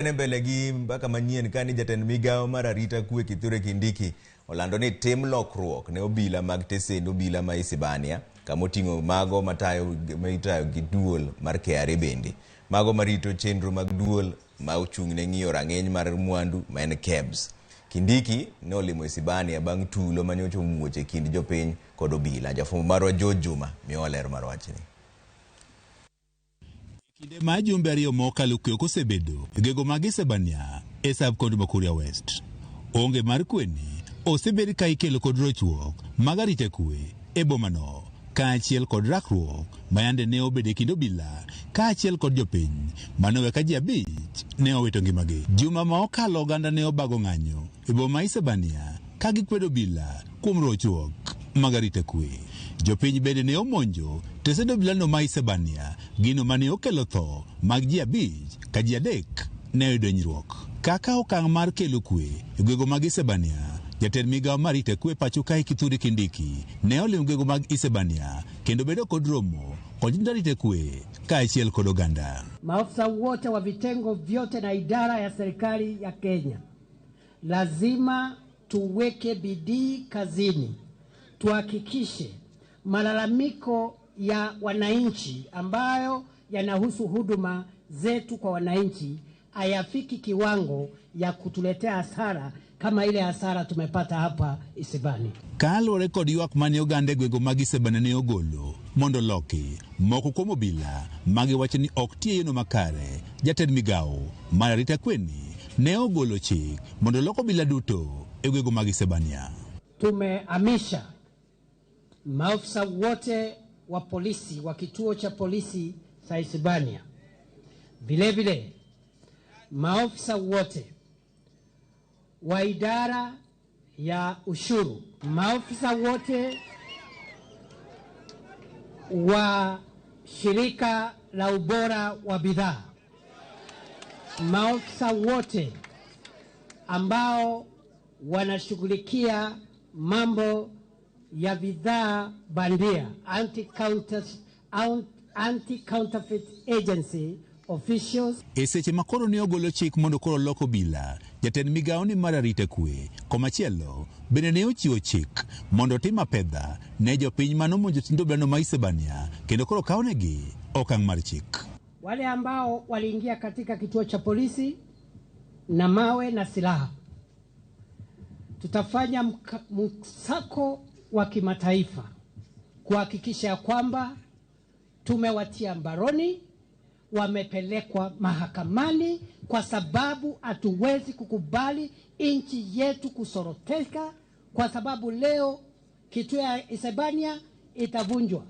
Mbele gi mbaka manyien kani jatend migawo mar arita kwe Kithure Kindiki olando ni tim lokruok ne obila mag tesend obila ma Isebania kama oting'o mago matayo ma itayo gi duol mar KRA bende mago marito chenro mag duol ma ochung' ne ng'iyo rang'iny mar mwandu ma en KEBS. Kindiki ne olimo Isebania bang' tulo manyocha omuoch e kind jopiny kod obila. Jafwambo marwa George Juma miyowa ler mar wachni. Kinde ma jumbe 2 mokalo, kwe ok osebedo e gwenge mag Isebania e sub county ma Kuria West. Onge mar kweni osebed ka ikelo kod rochruok mag arita kwe e bomano, kaachiel kod rakruok ma yande ne obedo e kind obila kaachiel kod jopiny manowe ka ji 5 ne owito ngimagi. Juma ma okalo, oganda ne obago ng'anyo e boma ma Isebania ka gikwedo obila kuom rochruok mag arita kwe. Jopiny bende ne omonjo tesend obilano ma Isebania, gino mane okelo tho mag ji 5 ka ji 3 ne oyudo hinyruok. Kaka okang' mar kelo kwe e gwenge mag Isebania, jatend migawo mar arita kwe pacho kae Kithure Kindiki ne olimo gwenge mag Isebania kendo bedo kod romo kod jotend arita kwe kaachiel kod oganda. Maafisa wote wa vitengo vyote na idara ya serikali ya Kenya lazima tuweke bidii kazini, tuhakikishe malalamiko ya wananchi ambayo yanahusu huduma zetu kwa wananchi hayafiki kiwango ya kutuletea hasara kama ile hasara tumepata hapa Isebania. Kaluwore kod ywak mane oganda e gwenge mag Isebania ne ogolo mondo loki moko kuom obila magiwacho ni ok ti e yono makare, jatend migawo mar arita kweni ne ogolo chik mondo lok obila duto e gwenge mag Isebania. Tumehamisha maafisa wote wa polisi wa kituo cha polisi cha Isebania, vile vile maafisa wote wa idara ya ushuru, maafisa wote wa shirika la ubora wa bidhaa, maafisa wote ambao wanashughulikia mambo ya bidhaa bandia, anti-counterfeit agency officials. E seche ma koro ne ogolo chik mondo koro lok obila, jatend migawo ni mar arita kwe komachielo bende ne ochiwo chik mondo otim apedha ne jopiny manomonjo tindo obilano ma Isebania kendo koro kawnegi okang' mar chik. Wale ambao waliingia katika kituo cha polisi na mawe na silaha, tutafanya msako wa kimataifa kuhakikisha ya kwamba tumewatia mbaroni, wamepelekwa mahakamani, kwa sababu hatuwezi kukubali nchi yetu kusoroteka, kwa sababu leo kituo ya Isebania itavunjwa.